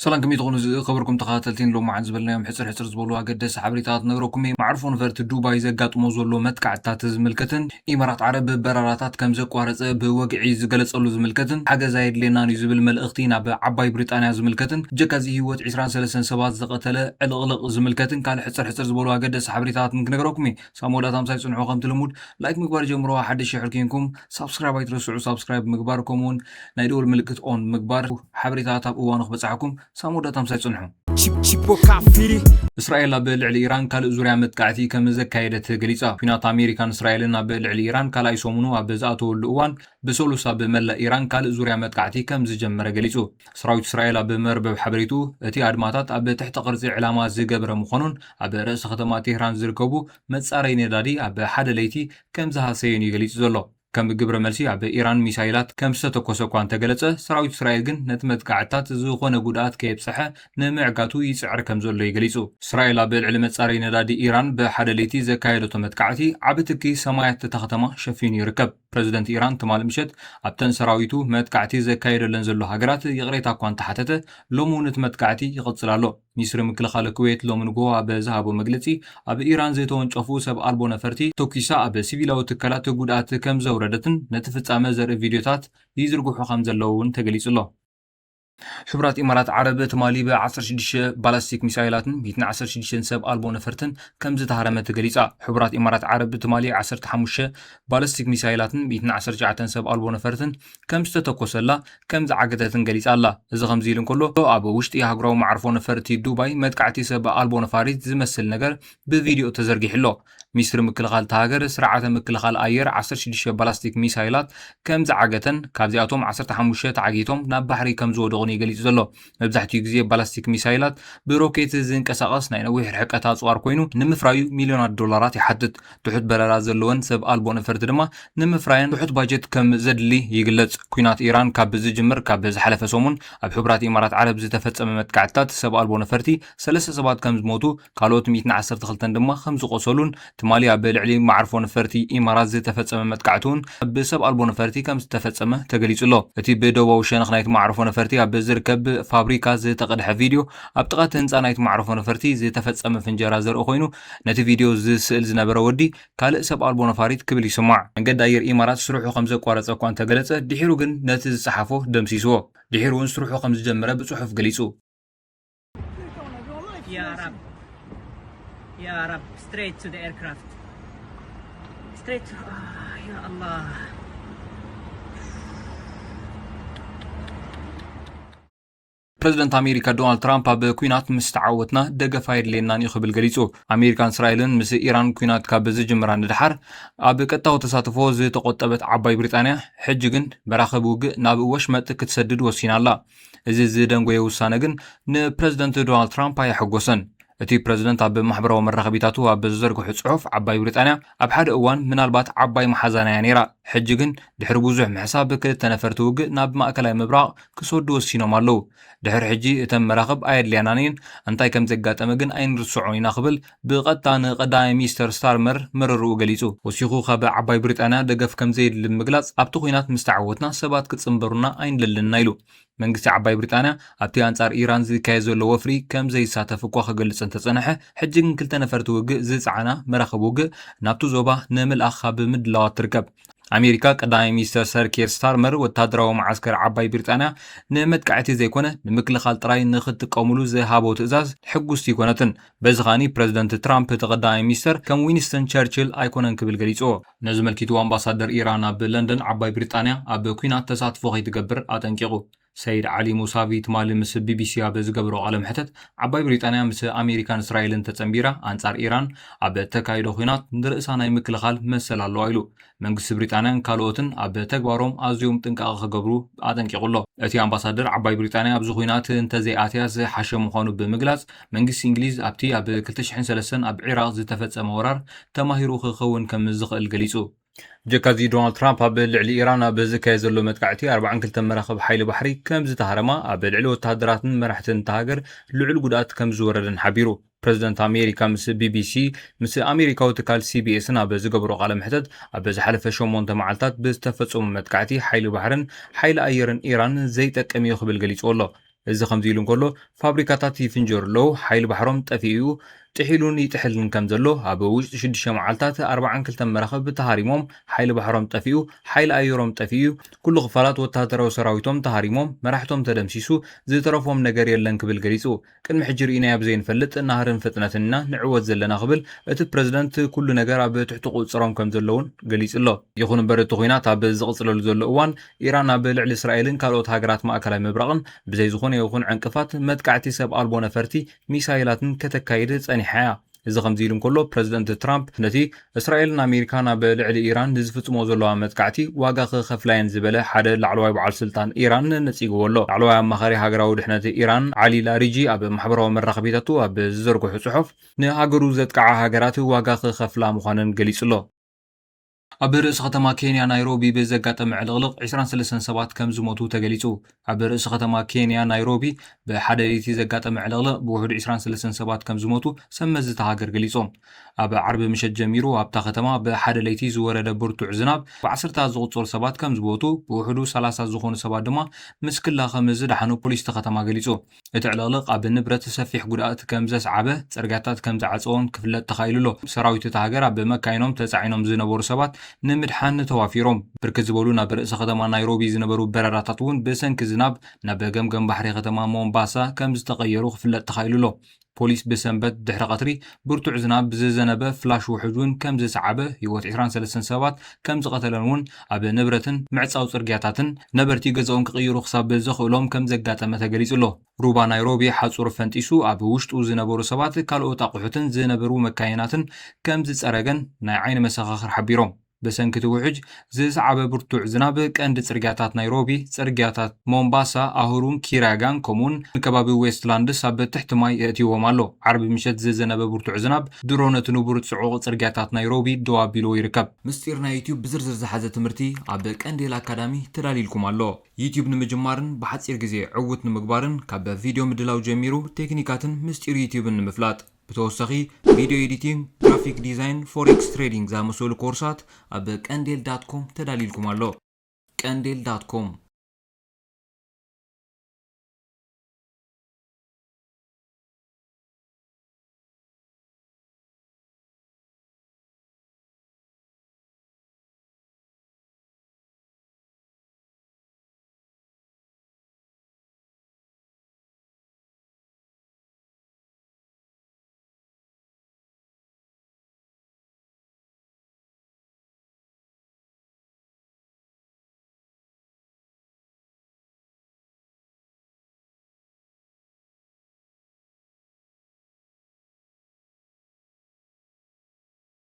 ሰላም፣ ከመይ ትኾኑ ዝኸበርኩም ተኸታተልቲ? ንሎማዓንቲ ዝበልናዮም ሕጽር ሕጽር ዝበሉ ኣገደስቲ ሓበሬታታት ነግረኩም እየ። መዓርፎ ነፈርቲ ዱባይ ዘጋጥሞ ዘሎ መጥቃዕትታት ዝምልከትን ኢማራት ዓረብ በረራታት ከም ዘቋረጸ ብወግዒ ዝገለጸሉ ዝምልከትን ሓገዝ ኣየድልየናን እዩ ዝብል መልእኽቲ ናብ ዓባይ ብሪጣንያ ዝምልከትን ጀካዚ ህይወት ዒስራን ሰለስተን ሰባት ዝቐተለ ዕልቕልቕ ዝምልከትን ካልእ ሕጽር ሕጽር ዝበሉ ኣገደስቲ ሓበሬታታትን ክነግረኩም እየ። ሳብ መወዳእታ ምሳይ ጽንሑ። ከምቲ ልሙድ ላይክ ምግባር ጀምሮ። ሓድሽ ሽሕር ኬንኩም ሳብስክራይብ ኣይትረስዑ። ሳብስክራይብ ምግባር ከምኡውን ናይ ደወል ምልክት ኦን ምግባር ሓበሬታታት ኣብ እዋኑ ክበጽሓኩም ሳብ መወዳእታ ምሳይ ጽንሑ። Chip- Chipo Kafiri. እስራኤል ኣብ ልዕሊ ኢራን ካልእ ዙርያ መጥቃዕቲ ከም ዘካየደት ገሊጻ። ኲናት ኣሜሪካን እስራኤልን ኣብ ልዕሊ ኢራን ካልኣይ ሰሙኑ ኣብ ዝኣተወሉ እዋን ብሰሉስ ኣብ መላእ ኢራን ካልእ ዙርያ መጥቃዕቲ ከም ዝጀመረ ገሊጹ። ሰራዊት እስራኤል ኣብ መርበብ ሓበሬቱ እቲ ኣድማታት ኣብ ትሕቲ ቅርጺ ዕላማ ዝገበረ ምዃኑን ኣብ ርእሲ ከተማ ቴህራን ዝርከቡ መጻረይ ነዳዲ ኣብ ሓደ ለይቲ ከም ዝሃሰየን እዩ ገሊጹ ዘሎ። ከም ግብረ መልሲ ኣብ ኢራን ሚሳይላት ከም ዝተተኮሰ እኳ እንተገለጸ፣ ሰራዊት እስራኤል ግን ነቲ መጥቃዕትታት ዝኾነ ጉድኣት ከየብጽሐ ንምዕጋቱ ይጽዕር ከም ዘሎ እዩ ገሊጹ። እስራኤል ኣብ ልዕሊ መጻረይ ነዳዲ ኢራን ብሓደ ለይቲ ዘካየደቶ መጥቃዕቲ ዓቢ ትኪ ሰማያት እታ ከተማ ሸፊኑ ይርከብ። ፕረዚደንት ኢራን ትማሊ ምሸት ኣብተን ሰራዊቱ መጥቃዕቲ ዘካየደለን ዘሎ ሃገራት ይቕሬታ እኳ እንተሓተተ፣ ሎሚ እውን እቲ መጥቃዕቲ ይቕጽል ኣሎ። ሚኒስትሪ ምክልኻል ኩዌት ሎሚ ንግሆ ኣብ ዝሃቦ መግለጺ፣ ኣብ ኢራን ዝተወንጨፉ ሰብ ኣልቦ ነፈርቲ ተኲሳ ኣብ ሲቪላዊ ትካላት ጉድኣት ከም ዘውረደትን ነቲ ፍጻመ ዘርኢ ቪድዮታት ይዝርግሑ ከም ዘለዉ እውን ተገሊጹ ኣሎ። ሕቡራት ኢማራት ዓረብ ትማሊ ብ ዓሰርተ ሽዱሽተ ባላስቲክ ሚሳይላትን ሚእትን ዓሰርተ ሽዱሽተን ሰብ ኣልቦ ነፈርትን ከም ዝተሃረመት ገሊጻ። ሕቡራት ኢማራት ዓረብ ትማሊ ዓሰርተ ሓሙሽተ ባላስቲክ ሚሳይላትን ሚእትን ዓሰርተ ትሽዓተን ሰብ ኣልቦ ነፈርትን ከም ዝተተኮሰላ ከም ዝዓገተትን ገሊጻ ኣላ። እዚ ከምዚ ኢሉ እንከሎ፣ ኣብ ውሽጢ ሃገራዊ መዓርፎ ነፈርቲ ዱባይ መጥቃዕቲ ሰብ ኣልቦ ነፋሪት ዝመስል ነገር ብቪድዮ ተዘርጊሑ ኣሎ። ሚኒስትሪ ምክልኻል እታ ሃገር ስርዓተ ምክልኻል ኣየር ዓሰርተ ሽዱሽተ ባላስቲክ ሚሳይላት ከም ዝዓገተን ካብዚኣቶም ዓሰርተ ሓሙሽተ ተዓጊቶም ናብ ባሕሪ ከም ዝወደቑን እዩ ገሊጹ ዘሎ። መብዛሕትኡ ግዜ ባላስቲክ ሚሳይላት ብሮኬት ዝንቀሳቐስ ናይ ነዊሕ ርሕቀት ኣጽዋር ኮይኑ፣ ንምፍራዩ ሚልዮናት ዶላራት ይሓትት። ትሑት በረራ ዘለወን ሰብ ኣልቦ ነፈርቲ ድማ ንምፍራየን ትሑት ባጀት ከም ዘድሊ ይግለጽ። ኲናት ኢራን ካብ ዝጅምር ካብ ዝሓለፈ ሰሙን ኣብ ሕቡራት ኢማራት ዓረብ ዝተፈጸመ መጥቃዕትታት ሰብ ኣልቦ ነፈርቲ ሰለስተ ሰባት ከም ዝሞቱ፣ ካልኦት ሚእትን ዓሰርተ ክልተን ድማ ከም ዝቖሰሉን፣ ትማሊ ኣብ ልዕሊ መዓርፎ ነፈርቲ ኢማራት ዝተፈጸመ መጥቃዕቲ እውን ብሰብ ኣልቦ ነፈርቲ ከም ዝተፈጸመ ተገሊጹ ኣሎ። እቲ ብደቡባዊ ሸነኽ ናይቲ መዓርፎ ነፈርቲ ኣብ ዝርከብ ፋብሪካ ዝተቐድሐ ቪድዮ፣ ኣብ ጥቓ እቲ ህንጻ ናይቲ መዓርፎ ነፈርቲ ዝተፈጸመ ፍንጀራ ዘርኢ ኮይኑ፣ ነቲ ቪድዮ ዝስእል ዝነበረ ወዲ ካልእ ሰብ ኣልቦ ነፋሪት ክብል ይስማዕ። መንገዲ ኣየር ኢማራት ስርሑ ከም ዘቋረጸ እኳ እንተገለጸ፣ ድሒሩ ግን ነቲ ዝጸሓፎ ደምሲስዎ። ድሒሩ እውን ስርሑ ከም ዝጀመረ ብጽሑፍ ገሊጹ። يا رب. يا رب. Straight to the aircraft. Straight to, آه، يا الله. ፕረዚደንት ኣሜሪካ ዶናልድ ትራምፕ፣ ኣብ ኲናት ምስ ተዓወትና ደገፍ ኣየድልየናን እዩ ክብል ገሊጹ። ኣሜሪካን እስራኤልን ምስ ኢራን ኲናት ካብ ዝጅምራ ንደሓር ኣብ ቀጥታዊ ተሳትፎ ዝተቖጠበት ዓባይ ብሪጣንያ፣ ሕጂ ግን መራኸቢ ውግእ ናብ ወሽመጥ ክትሰድድ ወሲና ኣላ። እዚ ዝደንጎየ ውሳነ ግን ንፕረዚደንት ዶናልድ ትራምፕ ኣየሐጎሰን። እቲ ፕረዚደንት ኣብ ማሕበራዊ መራኸቢታቱ ኣብ ዝዘርግሖ ጽሑፍ፣ ዓባይ ብሪጣንያ ኣብ ሓደ እዋን ምናልባት ዓባይ መሓዛና እያ ነይራ፣ ሕጂ ግን ድሕሪ ብዙሕ ምሕሳብ ክልተ ነፈርቲ ውግእ ናብ ማእከላይ ምብራቕ ክሰዱ ወሲኖም ኣለዉ። ድሕሪ ሕጂ እተን መራኽብ ኣየድልያናን እየን፣ እንታይ ከም ዘጋጠመ ግን ኣይንርስዖን ኢና ክብል ብቐጥታ ንቀዳማይ ሚኒስተር ስታርመር ምርርኡ ገሊጹ። ወሲኹ ካብ ዓባይ ብሪጣንያ ደገፍ ከም ዘየድሊ ብምግላጽ፣ ኣብቲ ኲናት ምስ ተዓወትና ሰባት ክጽንበሩና ኣይንደልን ኢና ኢሉ። መንግስቲ ዓባይ ብሪጣንያ ኣብቲ ኣንጻር ኢራን ዝካየድ ዘሎ ወፍሪ ከም ዘይሳተፍ እኳ ክገልጽ እንተጸንሐ፣ ሕጂ ግን ክልተ ነፈርቲ ውግእ ዝጸዓና መራኽብ ውግእ ናብቲ ዞባ ንምልኣኽ ኣብ ምድላዋት ትርከብ። ኣሜሪካ ቀዳማይ ሚኒስተር ሰር ኬር ስታርመር ወታደራዊ መዓስከር ዓባይ ብሪጣንያ ንመጥቃዕቲ ዘይኮነ ንምክልኻል ጥራይ ንኽትጥቀሙሉ ዝሃቦ ትእዛዝ ሕጉስቲ ኣይኮነትን። በዚ ኸኣኒ ፕረዚደንት ትራምፕ እቲ ቀዳማይ ሚኒስተር ከም ዊንስተን ቸርችል ኣይኮነን ክብል ገሊጽዎ። ነዚ መልኪቱ ኣምባሳደር ኢራን ኣብ ለንደን ዓባይ ብሪጣንያ ኣብ ኲናት ተሳትፎ ከይትገብር ኣጠንቂቑ። ሰይድ ዓሊ ሙሳቪ ትማሊ ምስ ቢቢሲ ኣብ ዝገበሮ ቃለ መሕተት፣ ዓባይ ብሪጣንያ ምስ ኣሜሪካን እስራኤልን ተጸንቢራ ኣንጻር ኢራን ኣብ እተካይዶ ኲናት ንርእሳ ናይ ምክልኻል መሰል ኣለዋ ኢሉ። መንግስቲ ብሪጣንያን ካልኦትን ኣብ ተግባሮም ኣዝዮም ጥንቃቐ ክገብሩ ኣጠንቂቑ ኣሎ። እቲ ኣምባሳደር፣ ዓባይ ብሪጣንያ ኣብዚ ኲናት እንተዘይኣትያ ዝሓሸ ምዃኑ ብምግላጽ፣ መንግስቲ እንግሊዝ ኣብቲ ኣብ ክልተ ሽሕን ሰለስተን ኣብ ዒራቕ ዝተፈጸመ ወራር ተማሂሩ ክኸውን ከም ዝኽእል ገሊጹ። ጀካዚ ዶናልድ ትራምፕ ኣብ ልዕሊ ኢራን ኣብ ዝካየድ ዘሎ መጥቃዕቲ ኣርባዓን ክልተን መራኽብ ሓይሊ ባሕሪ ከም ዝተሃረማ፣ ኣብ ልዕሊ ወተሃደራትን መራሕትን እታ ሃገር ልዑል ጉድኣት ከም ዝወረደን ሓቢሩ። ፕረዚደንት ኣሜሪካ ምስ ቢቢሲ፣ ምስ ኣሜሪካዊ ትካል ሲቢኤስን ኣብ ዝገበሮ ቃለ መሕተት፣ ኣብ ዝሓለፈ ሸሞንተ መዓልታት ብዝተፈጸሙ መጥቃዕቲ ሓይሊ ባሕርን ሓይሊ ኣየርን ኢራን ዘይጠቅም እዩ ክብል ገሊጽዎ ኣሎ። እዚ ከምዚ ኢሉ እንከሎ፣ ፋብሪካታት ይፍንጀሩ ኣለዉ፣ ሓይሊ ባሕሮም ጠፊኡ እዩ፣ ጥሒሉን ይጥሕልን ከም ዘሎ፣ ኣብ ውሽጢ ሽዱሽተ መዓልታት ኣርባዓን ክልተን መራኽብ ተሃሪሞም፣ ሓይሊ ባሕሮም ጠፊኡ፣ ሓይሊ ኣየሮም ጠፊኡ እዩ፣ ኩሉ ክፋላት ወተሃደራዊ ሰራዊቶም ተሃሪሞም፣ መራሕቶም ተደምሲሱ፣ ዝተረፎም ነገር የለን ክብል ገሊጹ። ቅድሚ ሕጂ ርኢናዮ ብዘይንፈልጥ ናህርን ፍጥነትን ኢና ንዕወት ዘለና ክብል እቲ ፕረዚደንት ኩሉ ነገር ኣብ ትሕቲ ቁጽሮም ከም ዘለውን ገሊጹ ኣሎ። ይኹን እምበር እቲ ኲናት ኣብ ዝቕጽለሉ ዘሎ እዋን ኢራን ኣብ ልዕሊ እስራኤልን ካልኦት ሃገራት ማእከላይ ምብራቕን ብዘይ ዝኾነ ይኹን ዕንቅፋት መጥቃዕቲ ሰብ ኣልቦ ነፈርቲ ሚሳይላትን ከተካይድ ጸኒሓ እያ። እዚ ከምዚ ኢሉ እንከሎ ፕረዚደንት ትራምፕ ነቲ እስራኤልን ኣሜሪካን ኣብ ልዕሊ ኢራን ንዝፍጽሞ ዘለዋ መጥቃዕቲ ዋጋ ክኸፍላ እየን ዝበለ ሓደ ላዕለዋይ በዓል ስልጣን ኢራን ነጺግዎ ኣሎ። ላዕለዋይ ኣማኻሪ ሃገራዊ ድሕነት ኢራን ዓሊ ላሪጂ ኣብ ማሕበራዊ መራኸቢታቱ ኣብ ዝዘርግሖ ጽሑፍ ንሃገሩ ዘጥቃዓ ሃገራት ዋጋ ክኸፍላ ምዃነን ገሊጹ ኣሎ። ኣብ ርእሲ ከተማ ኬንያ ናይሮቢ ብዘጋጠመ ዕልቕልቕ ዕስራን ሰለስተን ሰባት ከም ዝሞቱ ተገሊጹ። ኣብ ርእሲ ከተማ ኬንያ ናይሮቢ ብሓደ ለይቲ ዘጋጠመ ዕልቕልቕ ብውሕዱ ዕስራን ሰለስተን ሰባት ከም ዝሞቱ ሰብ መዚ እታ ሃገር ገሊጾም። ኣብ ዓርቢ ምሸት ጀሚሩ ኣብታ ከተማ ብሓደ ለይቲ ዝወረደ ብርቱዕ ዝናብ ብዓሰርታት ዝቑጸሩ ሰባት ከም ዝሞቱ ብውሕዱ ሰላሳ ዝኾኑ ሰባት ድማ ምስ ክላ ከም ዝደሓኑ ፖሊስ እታ ከተማ ገሊጹ። እቲ ዕልቕልቕ ኣብ ንብረት ሰፊሕ ጉድኣት ከም ዘስዓበ፣ ጽርግያታት ከም ዝዓጸወን ክፍለጥ ተኻኢሉ ኣሎ። ሰራዊት እታ ሃገር ኣብ መካይኖም ተጻዒኖም ዝነበሩ ሰባት ንምድሓን ተዋፊሮም። ብርክት ዝበሉ ናብ ርእሰ ከተማ ናይሮቢ ዝነበሩ በረራታት እውን ብሰንኪ ዝናብ ናብ ገምገም ባሕሪ ከተማ ሞምባሳ ከም ዝተቐየሩ ክፍለጥ ተኻኢሉ ኣሎ። ፖሊስ ብሰንበት ድሕሪ ቀትሪ ብርቱዕ ዝናብ ዝዘነበ ፍላሽ ውሑጅ እውን ከም ዝሰዓበ፣ ህይወት ዕስራን ሰለስተን ሰባት ከም ዝቐተለን እውን ኣብ ንብረትን ምዕጻው ጽርግያታትን ነበርቲ ገዛኦም ክቕይሩ ክሳብ ዘኽእሎም ከም ዘጋጠመ ተገሊጹ ኣሎ። ሩባ ናይሮቢ ሓጹር ፈንጢሱ፣ ኣብ ውሽጡ ዝነበሩ ሰባት፣ ካልኦት ኣቑሑትን ዝነበሩ መካይናትን ከም ዝጸረገን ናይ ዓይኒ መሰኻኽር ሓቢሮም። ብሰንኪ እቲ ውሕጅ ዝሰዓበ ብርቱዕ ዝናብ፣ ቀንዲ ጽርግያታት ናይሮቢ፣ ጽርግያታት ሞምባሳ፣ ኣሁሩን ኪራጋን፣ ከምኡውን ንከባቢ ዌስትላንድስ ኣብ ትሕቲ ማይ የእትይዎም ኣሎ። ዓርቢ ምሸት ዝዘነበ ብርቱዕ ዝናብ፣ ድሮ ነቲ ንቡር ጽዑቕ ጽርግያታት ናይሮቢ ደው ኣቢልዎ ይርከብ። ምስጢር ናይ ዩቲዩብ ብዝርዝር ዝሓዘ ትምህርቲ ኣብ ቀንዴል ኣካዳሚ ተዳሊልኩም ኣሎ። ዩቲዩብ ንምጅማርን ብሓጺር ግዜ ዕዉት ንምግባርን፣ ካብ ቪድዮ ምድላው ጀሚሩ ቴክኒካትን ምስጢር ዩቲዩብን ንምፍላጥ፣ ብተወሳኺ ቪድዮ ኤዲቲንግ፣ ግራፊክ ዲዛይን፣ ፎሬክስ ትሬዲንግ ዝኣመሰሉ ኮርሳት ኣብ ቀንዴል ዳት ኮም ተዳሊልኩም ኣሎ። ቀንዴል ዳት ኮም